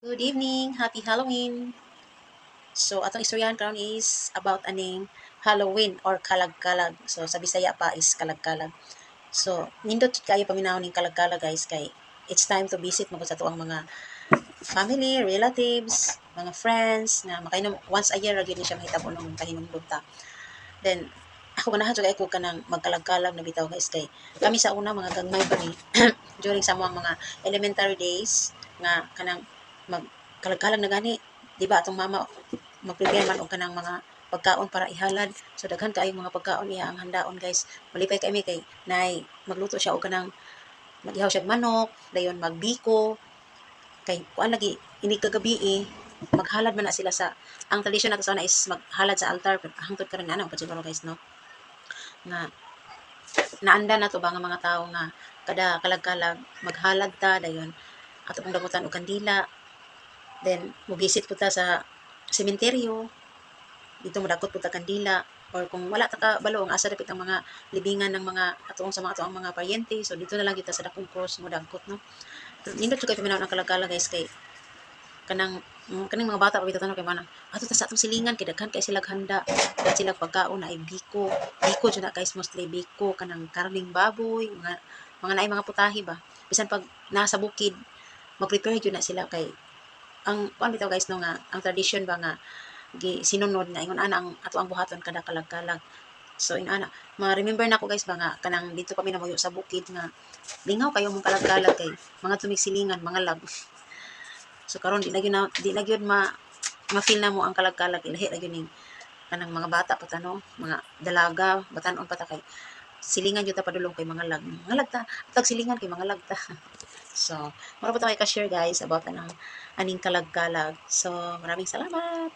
Good evening! Happy Halloween! So, atong istoryahan karon is about aning Halloween or kalag-kalag. So, sa Bisaya pa is kalag-kalag. So, nindot jud kaayo paminaw ning kalag-kalag, guys, kay it's time to visit magud sa atoang mga family, relatives, mga friends nga makainom once a year ra gyud ni siya mahitabo nung kahinumdom ta. Then ako, ganahan jud ko kanang magkalag-kalag na bitaw, guys, kay kami sa una, mga gagmay pa ni during sa among mga elementary days nga kanang magkalag-kalag na gani, di ba, atong mama mag-prepare man og kanang mga pagkaon para ihalad. So daghan kaayong mga pagkaon iya ang handaon, guys. Malipay kami kay nay magluto siya og kanang mag-ihaw siya og manok, dayon magbiko kay kuan lagi inig kagabi eh, maghalad man na sila sa ang tradisyon nato sa una is maghalad sa altar, pero hangtod karon na pa siguro, guys, no, nga naanda na to ba nga mga tao nga kada kalag-kalag maghalad ta, dayon ato pong dagutan og kandila, then mubisit po ta sa sementeryo dito, modakot po ta kandila, or kung wala ta ka balo ang asa dapit ang mga libingan ng mga atoong sa mga atoang mga paryente, so dito na lang kita sa dakong cross modagkot, no. Nindot jud kay paminaw ang kalag-kalag, guys, kay kanang kaning mga bata pa bitaw kay mana ato ta sa atong silingan kay daghan kay sila handa, daghan sila pagkaon na ay biko, biko jud na, guys, mostly biko, kanang karning baboy, mga naay mga putahe ba. Bisan pag nasa bukid, mag-prepare jud na sila kay ang kuan bitaw, guys, no, nga ang tradition ba nga gi sinunod nga ingon ana ang ato ang buhaton kada kalag-kalag. So inana, ma-remember na ko, guys, ba nga kanang dito kami namuyo sa bukid nga lingaw kayo mong kalag-kalag kay mga tumig silingan mga lag. So karon di na gyud ma ma-feel na mo ang kalag-kalag, lahi ra gyud ning kanang mga bata pa ta, no, mga dalaga, batan-on pa ta kay silingan jud ta padulong kay mga lag. Mga lag ta, tag silingan kay mga lag ta. So, mura po ta kay ka-share, guys, about anang aning kalag-kalag. So, maraming salamat.